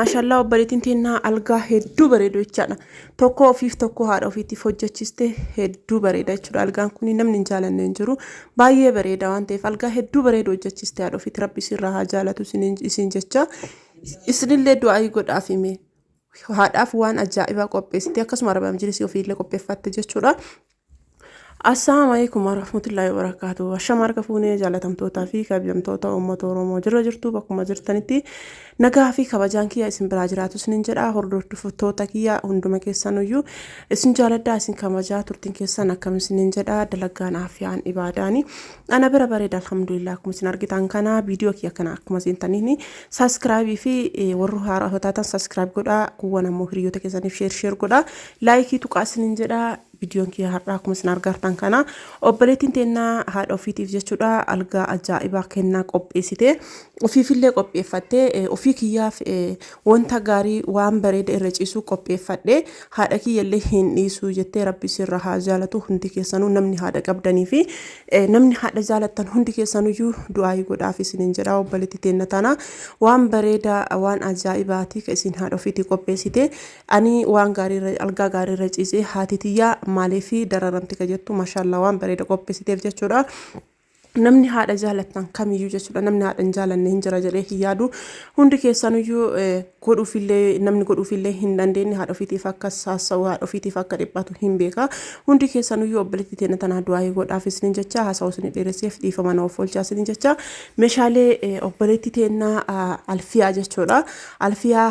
Maashallaa obboleettiin teennaa algaa hedduu bareedu jechaadha. Tokko ofiif tokko haadha ofiitiif hojjechiste hedduu bareeda jechuudha. Algaan kun namni hin jaalanne hin jiru. Baay'ee bareeda waan ta'eef algaa hedduu bareedu hojjechiste haadha ofiitti rabbi isinirraa haa jaalatu isin jecha. Isinillee du'aayii godhaaf hime. Haadhaaf waan ajaa'ibaa qopheessite akkasuma arabaa majlisii ofiillee qopheeffatte jechuudha. Assalaamu alaikum warahmatullahi wabarakatuh. Ashama harka fuunee jaalatamtootaa fi kabajamtoota uummata Oromoo jirra jirtu bakkuma jirtanitti nagaa fi kabajaan kiyya isin biraa jiraatu isinin jedha. Hordoftoota kiyya hunduma keessanuyyuu isin jaaladha isin kabajaa turtiin keessan akkam isinin jedha. Dalagaan aafiyaan ibaadaani. Ana bira bareeda alhamdulillah akkuma isin argitan kana viidiyoo kiyya kana akkuma seentaniin saaskraayibii fi warri haaraa taatan saaskraayib godhaa kuuwwan ammoo hiriyoota keessaniif sheer sheer godhaa laayikii tuqaa isinin jedha. Viidiyoon kiyya har'aa akkuma isin argartan kana obboleettiin teennaa haadha ofiitiif jechuudha algaa ajaa'ibaa kennaa qopheessite ofiifillee qopheeffatte ofii kiyyaaf wanta gaarii waan bareeda irra ciisu qopheeffadhe haadha kiyyallee hin dhiisu jettee rabbi sirra haa jaalatu hundi keessanuu namni haadha qabdanii fi namni haadha jaalattan hundi keessanuyyuu du'aayii godhaaf isinin jedha obboleettii teenna tana waan bareeda waan ajaa'ibaati ka isin haadha ofiitii qopheessite Ani waan gaarii irra algaa gaarii irra ciisee haati tiyyaa maaliif dararamti ka jettu mashallah waan bareeda qopheessiteef jechuudha. Namni haadha jaalattan kamiyyuu jechuudha namni haadha hin jaalanne hin jira jedhee hin yaadu hundi keessanuyyuu godhuufillee namni godhuufillee hin dandeenye haadha ofiitiif akka saassa'u haadha ofiitiif akka dhiphatu hin beeka hundi keessanuyyuu obboleettii teenya tanaa du'aayii godhaaf isinin jecha haasa'u isin dheeresseef dhiifama na of oolchaa isinin jecha meeshaalee obboleettii teennaa alfiyaa jechuudha. Alfiyaa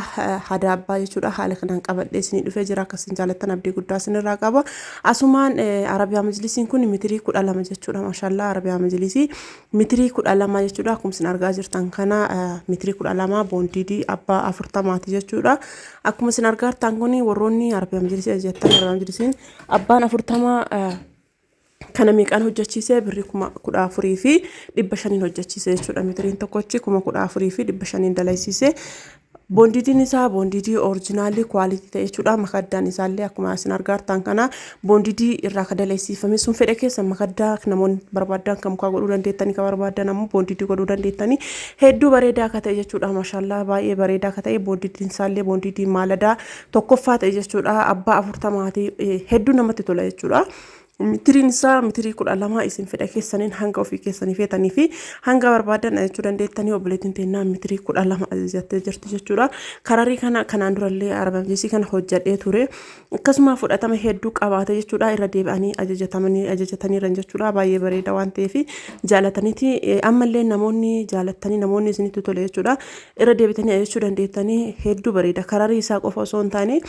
Hadaabbaa jechuudha haala kanaan qabadhee isinii dhufee jira akka isin jaalattan abdii guddaa isinirraa qaba. Asumaan Arabiyaa Majlisiin kun mitirii 12 jechuudha maashaallah Arabiyaa Majlisii mitirii 12 jechuudha akkuma isin argaa jirtan kana mitirii 12 boondiidii abbaa 40ti jechuudha. Akkuma isin argaa jirtan kun warroonni Arabiyaa Majlisii jettan Arabiyaa Majlisiin abbaan 40 kana meeqaan hojjechiise birrii 14,500n hojjechiise jechuudha. Mitiriin tokkochi 14,500n dalaysiise. Boondiidiin isaa boondiidii orijinaalii kwaalitii ta'e jechuudha. Makaddaan isaallee akkuma isin argaartan kana boondiidii irraa ka dalaysiifame sun fedha keessa makaddaa namoonni barbaadan kan mukaa godhuu dandeettanii kan barbaadan ammoo boondiidii godhuu dandeettanii hedduu bareedaa akka ta'e jechuudha. Mashallah baay'ee bareedaa akka ta'e boondiidiin isaallee boondiidii maaladaa tokkoffaa ta'e jechuudha. Abbaa afurtamaatii hedduu namatti tola jechuudha. Mitiriin isaa mitirii 12 isin fedha keessaniin hanga ofii keessanii feetanii fi hanga barbaadan ajajachuu dandeettanii obboleettiin teennaa mitirii 12 ajajattee jirti jechuudha. Kararii kana kanaan durallee arabamjeesii kana hojjedhee ture. Akkasuma fudhatama hedduu qabaate jechuudha. Irra deebi'anii ajajatamanii ajajataniiran jechuudha. Baay'ee bareeda waan ta'eef jaalataniiti. Ammallee namoonni jaalattanii namoonni isinitti tole jechuudha. Irra deebitanii ajajachuu dandeettanii hedduu bareeda. Kararii isaa qofa osoo hin taane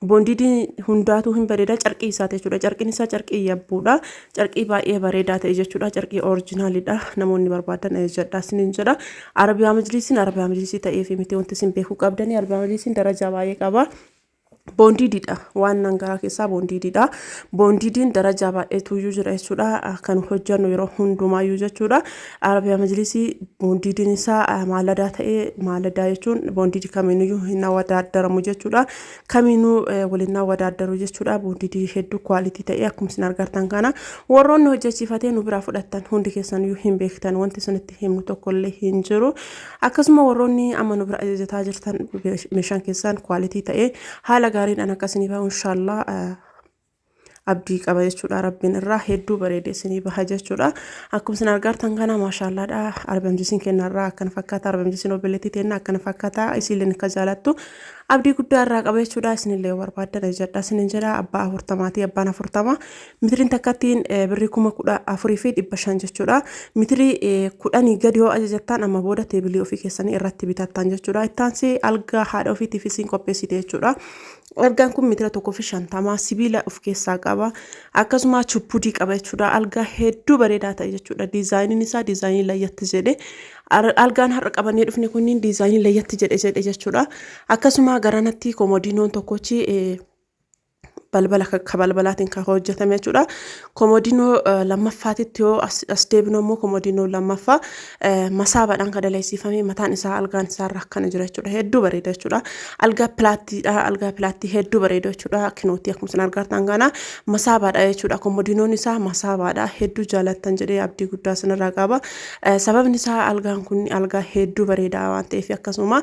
Boondiidiin hundaatuu hin bareeda carqii isaati jechuudha. Carqiin isaa carqii yabbuudha. Carqii baay'ee bareedaa ta'e jechuudha. Carqii orijinaalidha. Namoonni barbaadan ajajadhaa isiniin jedha. Arabiyaa majlisiin Arabiyaa majlisii ta'eef miti wanti isin beekuu qabdanii Arabiyaa majlisiin darajaa baay'ee qaba. Boondiidiidha. Waan nan garaa keessaa boondiidiidha. Boondiidiin darajaa baay'eetuyyuu jira jechuudha. Kan hojjannu yeroo hundumaayyuu jechuudha. Arabiyaa majlisii boondiidiin isaa maaladaa ta'ee maaladaa jechuun boondiidii kamiiniyyuu hin wadaaddaramu jechuudha. Kamiinuu waliin wadaaddaru jechuudha. Boondidii hedduu kwaalitii ta'e akkuma isin argartan kana warroonni hojjechiifatee nu biraa fudhattan hundi keessaniyyuu hin beektan wanti isinitti himnu tokkollee hin jiru. Akkasuma warroonni amma nu bira ajajataa jirtan meeshaan keessan kwaalitii ta'e haala gaariidhaan akka isinii bahu inshaallah abdii qaba jechuudha rabbiin irraa hedduu bareedee isinii baha jechuudha akkuma isin argartan kana maashaallaadha arbamjisiin kennarraa akkana fakkaata arbamjisiin obboleettii teenna akkana fakkaata isiilleen akka jaalattu abdii guddaa irraa qaba jechuudha isinillee yoo barbaaddan ajajadha isinin jedha abbaa afurtamaatii abbaan 40 mitiriin takkattiin birrii 14,500 jechuudha mitirii 10 gadi yoo ajajattan amma booda teebilii ofii keessanii irratti bitattan jechuudha ittaansii algaa haadha ofiitiif isin qopheessite jechuudha Algaan kun meetira 1.50 sibiila of keessaa qaba. Akkasuma chuppudii qaba jechuudha. Algaa hedduu bareedaa ta'e jechuudha. Diizaayiniin isaa diizaayinii layyatti jedhe. Algaan har'a qabannee dhufne kunniin diizaayinii layyatti jedhe jedhe jechuudha. Akkasuma garanatti komodiinoon tokkochi Balbala ka balbalaatiin kan hojjetame jechuudha. Komodinoo lammaffaatitti yoo as deebinu immoo komodinoo lammaffaa masaabaadhaan kan dalaisiifame mataan isaa algaan isaa irra akkana jira jechuudha. Hedduu bareeda jechuudha. Algaa pilaattiidha. Algaa pilaattii hedduu bareeda jechuudha. Kinootii akkuma isin argartan kana masaabaadha jechuudha. Komodinoon isaa masaabaadha. Hedduu jaalattan jedhee abdii guddaa isinirraa qaba. Sababni isaa algaan kun algaa hedduu bareedaa waan ta'eef akkasuma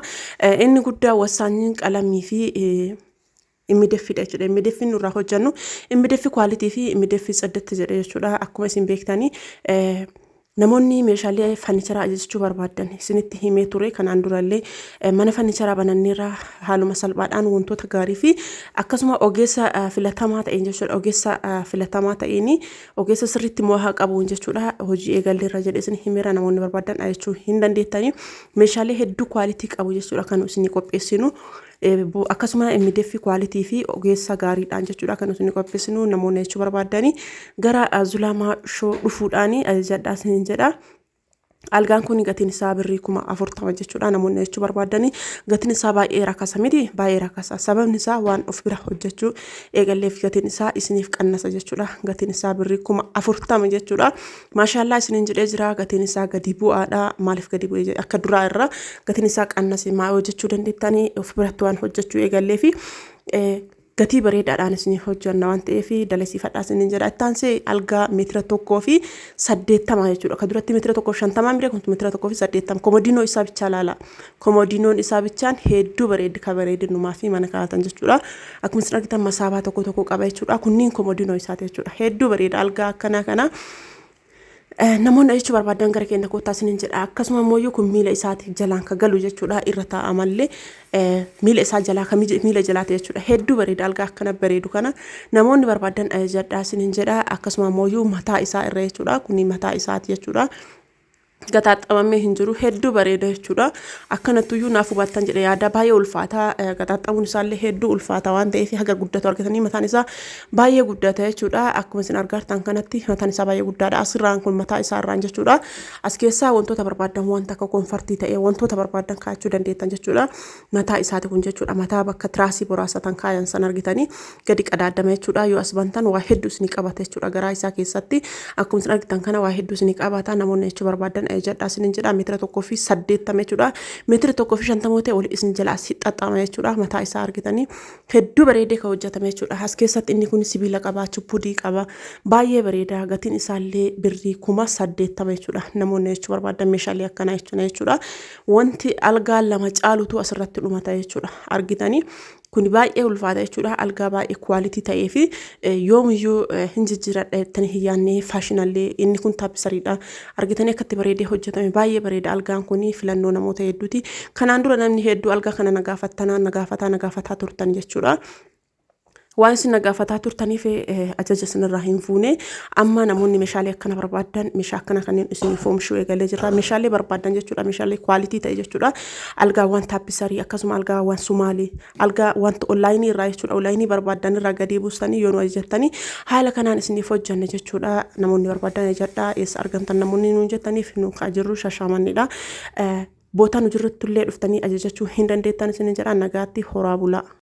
inni guddaa wassaanyiin qalamii fi immideffidha jechuudha. Immideffi nurraa hojjennu immideffi kwaalitii fi immideffi tsaddatti jedhe jechuudha. Akkuma isin beektanii namoonni meeshaalee farnicharaa ajajachuu barbaaddan isinitti himee ture kanaan durallee mana farnicharaa bananneerra haaluma salphaadhaan wantoota gaarii fi akkasuma ogeessa filatamaa ta'een jechuudha. Ogeessa filatamaa ta'een ogeessa sirriitti mo'aa qabuun jechuudha. Hojii eegalleerra jedhe isin himeera namoonni barbaadan ajajachuu hin dandeettanii meeshaalee hedduu kwaalitii qabu jechuudha kan isinii qopheessinu. Akkasuma MDF kwaalitii fi ogeessa gaariidhaan jechuudha kan isin qopheessinu namoonni jechuu barbaaddanii gara Zulaamaa shoo dhufuudhaan ajajadhaa isiniin jedha. Algaan kun gatiin isaa birrii 40,000 jechuudha namoonni jechuu barbaaddanii gatiin isaa baay'ee rakasa miti baay'ee rakasa sababni isaa waan of bira hojjechuu eegalleef gatiin isaa isiniif qannasa jechuudha gatiin isaa birrii 40,000 jechuudha. Maashaallaa isiniin jedhee jira gatiin isaa gadi bu'aadha maaliif gadi bu'ee akka duraa irra gatiin isaa qannase maa hojjechuu dandeettanii of biratti waan hojjechuu eegallee fi gatii bareedaadhaan isiniif hojjanna waan ta'eef dalasiifadhaa isiniin jedha. Ittaansee algaa meetira 1.80 jechuudha. Ka duratti meetira 1.50 mire kun meetira 1.80 komodiinoo isaa bichaa laala. Komodiinoon isaa bichaan hedduu bareeddi ka bareedinumaa fi mana kaa'atan jechuudha. Akkuma isin argitan masaabaa tokko tokko qaba jechuudha. Kunniin komodiinoo isaati jechuudha. Hedduu bareeda algaa akkanaa kana. Namoonni jechuu barbaadan gara keenya koottaa isiniin jedha. Akkasuma immoo kun miila isaati jalaan ka galu jechuudha. Irra taa'a mallee miila isaa jalaa ka miila jalaati jechuudha. Hedduu bareeda algaa akkana bareedu kana namoonni barbaadan ajajadhaa isiniin jedha. Akkasuma immoo mataa isaa irra jechuudha. Kuni mataa isaati jechuudha. Gaxaaxxamamee hin jiru hedduu bareeda jechuudha. Akkanattuyyuu naaf hubattan jedhe yaada baay'ee ulfaataa gaxaaxxamuun isaallee hedduu ulfaata waan ta'eef haga guddatu argatanii mataan isaa baay'ee guddata jechuudha. Akkuma isin argartan kanatti mataan isaa baay'ee guddaadha. Asirraan kun mataa isaa irraan jechuudha. As keessaa wantoota barbaadan wanta akka konfartii ta'ee wantoota barbaadan kaa'achuu dandeettan jechuudha. Mataa isaati kun jechuudha. Mataa bakka tiraasii boraasatan kaayan san argitanii gadi qadaadama jechuudha. Yoo as bantan waa hedduu isinii qabata jechuudha. Garaa isaa keessatti akkuma isin argitan kana waa hedduu isinii qabata. Namoonni jechuu barbaadan ajajadhaa isiniin jedha. Meetira 1.80 jechuudha. Meetira 1.50 ta'e oli isin jala as xaxxama jechuudha. Mataa isaa argitanii hedduu bareedee kan hojjetame jechuudha. As keessatti inni kun sibiila qaba, chuppudii qaba. Baay'ee bareeda. Gatiin isaallee birrii 80,000 jechuudha. Namoonni jechuu barbaadan meeshaalee akkanaa jechuudha. Wanti algaa lama caalutu asirratti dhumata jechuudha. Argitanii kun baay'ee ulfaata jechuudha. Algaa baay'ee kwaalitii ta'ee fi yoomiyyuu hin jijjiiradha jettanii hin yaadne faashinallee inni kun taappisariidha. Argitanii akkatti bareedee hojjetame baay'ee bareeda algaan kun filannoo namoota hedduuti. Kanaan dura namni hedduu algaa kana na gaafattanaa na gaafataa na gaafataa turtan jechuudha. Waan isin na gaafataa turtaniif ajaja isinirraa hin fuune amma namoonni meeshaalee akkana barbaadan meeshaa akkana kanneen isiniif oomishuu eegalee jira. Meeshaalee barbaadan jechuudha. Meeshaalee kwaalitii ta'e jechuudha. Algaawwan taappisarii akkasuma algaawwan sumaalee algaa wanta onlaayinii irraa jechuudha. Onlaayinii barbaadan irraa gadi buustanii yoo nu ajajattanii haala kanaan isiniif hojjanne jechuudha. Namoonni barbaadan ajajadhaa eessa argamtan namoonni nuun jettaniif nu kaa jirru Shashamannidha. Boota nu jirrutti illee dhuftanii ajajachuu hin dandeettan isinin jedha nagaatti horaa bulaa.